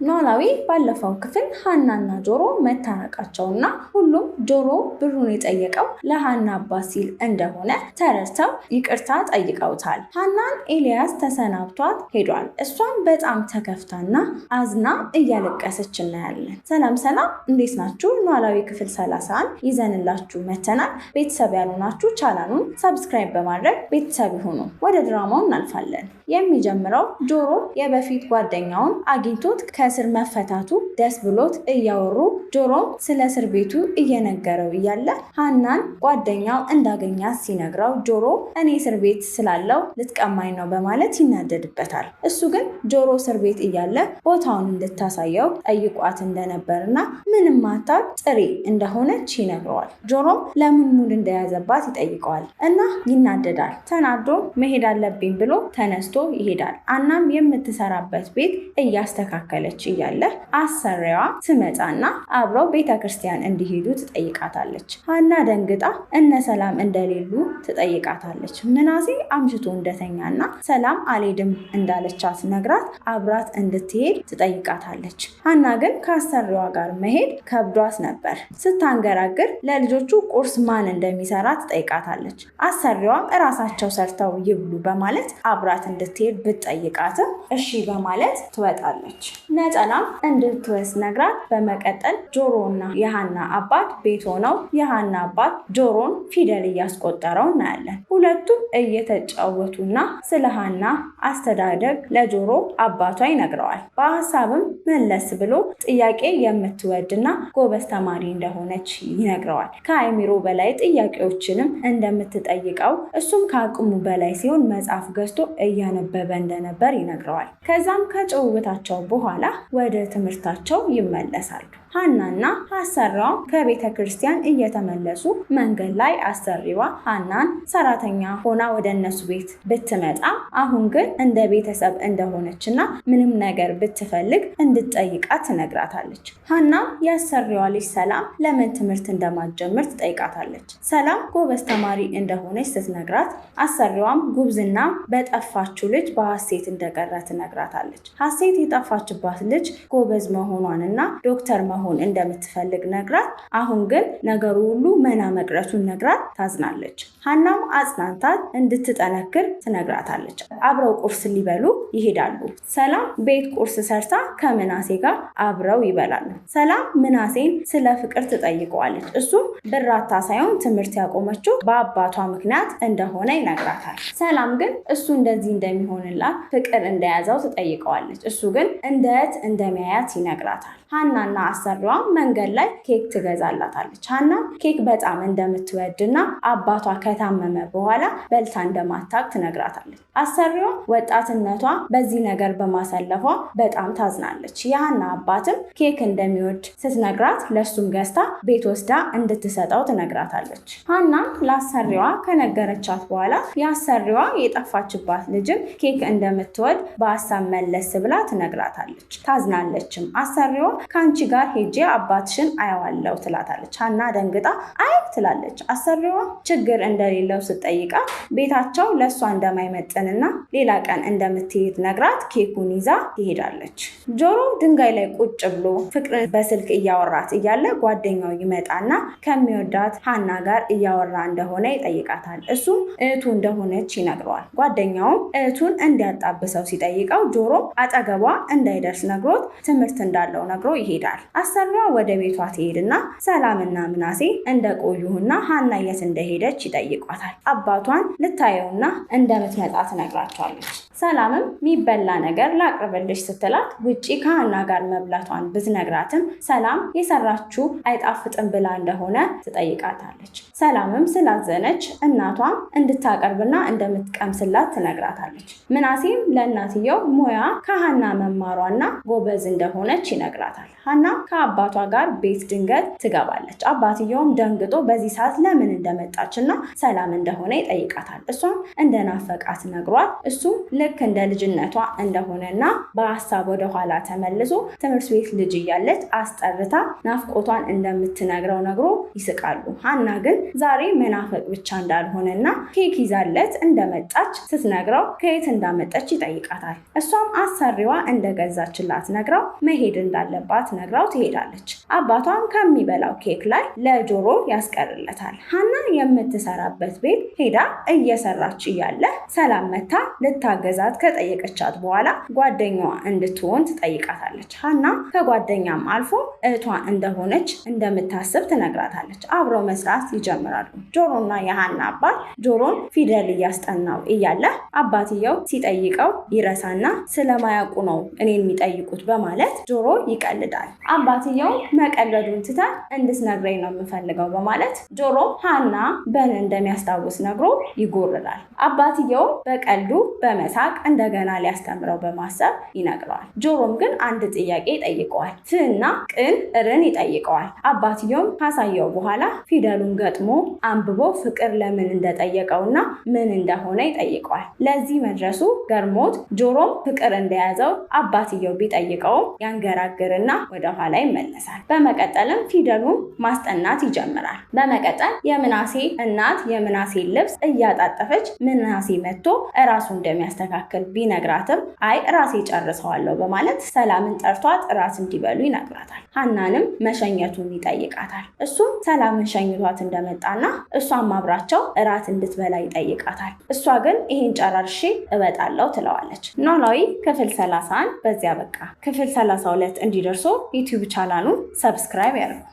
ኖላዊ ባለፈው ክፍል ሀናና ጆሮ መታረቃቸውና ሁሉም ጆሮ ብሩን የጠየቀው ለሀና አባት ሲል እንደሆነ ተረድተው ይቅርታ ጠይቀውታል። ሀናን ኤልያስ ተሰናብቷት ሄዷል። እሷም በጣም ተከፍታና አዝና እያለቀሰች እናያለን። ሰላም ሰላም፣ እንዴት ናችሁ? ኖላዊ ክፍል 31 ይዘንላችሁ መተናል። ቤተሰብ ያልሆናችሁ ቻናሉን subscribe በማድረግ ቤተሰብ ይሁኑ። ወደ ድራማው እናልፋለን። የሚጀምረው ጆሮ የበፊት ጓደኛውን አግኝቶት ከእስር መፈታቱ ደስ ብሎት እያወሩ ጆሮም ስለ እስር ቤቱ እየነገረው እያለ ሀናን ጓደኛው እንዳገኛት ሲነግረው ጆሮ እኔ እስር ቤት ስላለው ልትቀማኝ ነው በማለት ይናደድበታል። እሱ ግን ጆሮ እስር ቤት እያለ ቦታውን እንድታሳየው ጠይቋት እንደነበርና ምንም ማታውቅ ጥሬ እንደሆነች ይነግረዋል። ጆሮም ለምን mood እንደያዘባት ይጠይቀዋል እና ይናደዳል። ተናዶ መሄድ አለብኝ ብሎ ተነስቶ ይሄዳል። አናም የምትሰራበት ቤት እያስተካከለች እያለ አሰሪዋ ትመጣና አብረው ቤተ ክርስቲያን እንዲሄዱ ትጠይቃታለች። ሀና ደንግጣ እነ ሰላም እንደሌሉ ትጠይቃታለች። ምናሴ አምሽቶ እንደተኛና ሰላም አልሄድም እንዳለቻት ነግራት አብራት እንድትሄድ ትጠይቃታለች። ሀና ግን ከአሰሪዋ ጋር መሄድ ከብዷት ነበር። ስታንገራግር ለልጆቹ ቁርስ ማን እንደሚሰራ ትጠይቃታለች። አሰሪዋም እራሳቸው ሰርተው ይብሉ በማለት አብራት እንድትሄድ ብትጠይቃትም እሺ በማለት ትወጣለች። ነጠላም እንድትወስድ ነግራት በመቀጠል ጆሮና የሀና አባት ቤት ሆነው የሀና አባት ጆሮን ፊደል እያስቆጠረው እናያለን። ሁለቱም እየተጫወቱና ስለ ሀና አስተዳደግ ለጆሮ አባቷ ይነግረዋል። በሀሳብም መለስ ብሎ ጥያቄ የምትወድና ጎበዝ ተማሪ እንደሆነች ይነግረዋል። ከአእምሮ በላይ ጥያቄዎችንም እንደምትጠይቀው እሱም ከአቅሙ በላይ ሲሆን መጽሐፍ ገዝቶ እያነበበ እንደነበር ይነግረዋል። ከዛም ከጭውውታቸው በኋላ ወደ ትምህርታቸው ይመለሳሉ። ሀናና አሰሪዋ ከቤተ ክርስቲያን እየተመለሱ መንገድ ላይ አሰሪዋ ሀናን ሰራተኛ ሆና ወደ እነሱ ቤት ብትመጣ አሁን ግን እንደ ቤተሰብ እንደሆነችና ምንም ነገር ብትፈልግ እንድትጠይቃት ትነግራታለች። ሀና የአሰሪዋ ልጅ ሰላም ለምን ትምህርት እንደማትጀምር ትጠይቃታለች። ሰላም ጎበዝ ተማሪ እንደሆነች ስትነግራት አሰሪዋም ጉብዝና በጠፋችው ልጅ በሀሴት እንደቀረ ትነግራታለች። ሀሴት የጠፋችባት ልጅ ጎበዝ መሆኗንና ዶክተር መሆን እንደምትፈልግ ነግራት፣ አሁን ግን ነገሩ ሁሉ መና መቅረቱን ነግራት ታዝናለች። ሀናም አጽናንታት እንድትጠነክር ትነግራታለች። አብረው ቁርስ ሊበሉ ይሄዳሉ። ሰላም ቤት ቁርስ ሰርታ ከምናሴ ጋር አብረው ይበላሉ። ሰላም ምናሴን ስለ ፍቅር ትጠይቀዋለች። እሱም ብራታ ሳይሆን ትምህርት ያቆመችው በአባቷ ምክንያት እንደሆነ ይነግራታል። ሰላም ግን እሱ እንደዚህ እንደሚሆንላት ፍቅር እንደያዘው ትጠይቀዋለች። እሱ ግን እንደ እህት እንደሚያያት ይነግራታል። ሀናና አሰሪዋ መንገድ ላይ ኬክ ትገዛላታለች። ሀና ኬክ በጣም እንደምትወድና አባቷ ከታመመ በኋላ በልታ እንደማታቅ ትነግራታለች። አሰሪዋ ወጣትነቷ በዚህ ነገር በማሳለፏ በጣም ታዝናለች። የሀና አባትም ኬክ እንደሚወድ ስትነግራት ለሱም ገዝታ ቤት ወስዳ እንድትሰጠው ትነግራታለች። ሀና ለአሰሪዋ ከነገረቻት በኋላ የአሰሪዋ የጠፋችባት ልጅም ኬክ እንደምትወድ በሀሳብ መለስ ብላ ትነግራታለች። ታዝናለችም። አሰሪዋ ከአንቺ ጋር ሄጄ አባትሽን አየዋለሁ ትላታለች። ሀና ደንግጣ አይ ትላለች። አሰሪዋ ችግር እንደሌለው ስትጠይቃት ቤታቸው ለእሷ እንደማይመጥንና ሌላ ቀን እንደምትሄድ ነግራት ኬኩን ይዛ ትሄዳለች። ጆሮ ድንጋይ ላይ ቁጭ ብሎ ፍቅርን በስልክ እያወራት እያለ ጓደኛው ይመጣና ከሚወዳት ሀና ጋር እያወራ እንደሆነ ይጠይቃታል። እሱም እህቱ እንደሆነች ይነግረዋል። ጓደኛውም እህቱን እንዲያጣብሰው ሲጠይቀው ጆሮ አጠገቧ እንዳይደርስ ነግሮት ትምህርት እንዳለው ነግሮ ይሄዳል። አሰሪዋ ወደ ቤቷ ትሄድና ሰላምና ምናሴ እንደቆዩና ሀና የት እንደሄደች ይጠይቋታል። አባቷን ልታየውና እንደምትመጣ ትነግራቸዋለች። ሰላምም የሚበላ ነገር ላቅርብልሽ ስትላት ውጪ ከሀና ጋር መብላቷን ብትነግራትም ሰላም የሰራችው አይጣፍጥም ብላ እንደሆነ ትጠይቃታለች። ሰላምም ስላዘነች እናቷም እንድታቀርብና እንደምትቀምስላት ትነግራታለች። ምናሴም ለእናትየው ሙያ ከሀና መማሯና ጎበዝ እንደሆነች ይነግራታል። ሀና ከአባቷ ጋር ቤት ድንገት ትገባለች። አባትየውም ደንግጦ በዚህ ሰዓት ለምን እንደመጣችና ሰላም እንደሆነ ይጠይቃታል። እሷም እንደናፈቃት ነግሯት እሱም ልክ ልክ እንደ ልጅነቷ እንደሆነና በሀሳብ ወደኋላ ተመልሶ ትምህርት ቤት ልጅ እያለች አስጠርታ ናፍቆቷን እንደምትነግረው ነግሮ ይስቃሉ። ሀና ግን ዛሬ መናፈቅ ብቻ እንዳልሆነና ኬክ ይዛለት እንደመጣች ስትነግረው ከየት እንዳመጣች ይጠይቃታል። እሷም አሰሪዋ እንደገዛችላት ነግራው መሄድ እንዳለባት ነግራው ትሄዳለች። አባቷም ከሚበላው ኬክ ላይ ለጆሮ ያስቀርለታል። ሀና የምትሰራበት ቤት ሄዳ እየሰራች እያለ ሰላም መታ ልታገዛት ከጠየቀቻት በኋላ ጓደኛዋ እንድትሆን ትጠይቃታለች። ሀና ከጓደኛም አልፎ እህቷ እንደሆነች እንደምታስብ ትነግራታለች። አብረው መስራት ይጀምራሉ። ጆሮና የሀና አባት ጆሮን ፊደል እያስጠናው እያለ አባትየው ሲጠይቀው ይረሳና ስለማያውቁ ነው እኔን የሚጠይቁት በማለት ጆሮ ይቀልዳል። አባትየው መቀለዱን ትተ እንድትነግረኝ ነው የምፈልገው በማለት ጆሮ ሀና በን እንደሚያስታውስ ነግሮ ይጎርራል። አባትየው በቀልዱ በመሳቅ እንደገና ሊያስተምረው በማሰብ ይነግረዋል። ጆሮም ግን አንድ ጥያቄ ይጠይቀዋል። ፍና ቅን እርን ይጠይቀዋል። አባትየውም ካሳየው በኋላ ፊደሉን ገጥሞ አንብቦ ፍቅር ለምን እንደጠየቀውና ምን እንደሆነ ይጠይቀዋል። ለዚህ መድረሱ ገርሞት ጆሮም ፍቅር እንደያዘው አባትየው ቢጠይቀውም ያንገራግርና ወደኋላ ይመለሳል። በመቀጠልም ፊደሉን ማስጠናት ይጀምራል። በመቀጠል የምናሴ እናት የምናሴ ልብስ እያጣጠፈች ምናሴ መጥቶ እራሱ እንደሚያስተካክል ቢነግራትም አይ ራሴ ጨርሰዋለሁ በማለት ሰላምን ጠርቷት እራት እንዲበሉ ይነግራታል። ሀናንም መሸኘቱን ይጠይቃታል። እሱም ሰላምን ሸኝቷት እንደመጣና እሷም አብራቸው እራት እንድትበላ ይጠይቃታል። እሷ ግን ይሄን ጨራርሼ እበጣለሁ ትለዋለች። ኖላዊ ክፍል 31 በዚያ በቃ። ክፍል 32 እንዲደርሶ YouTube ቻናሉን subscribe ያድርጉ።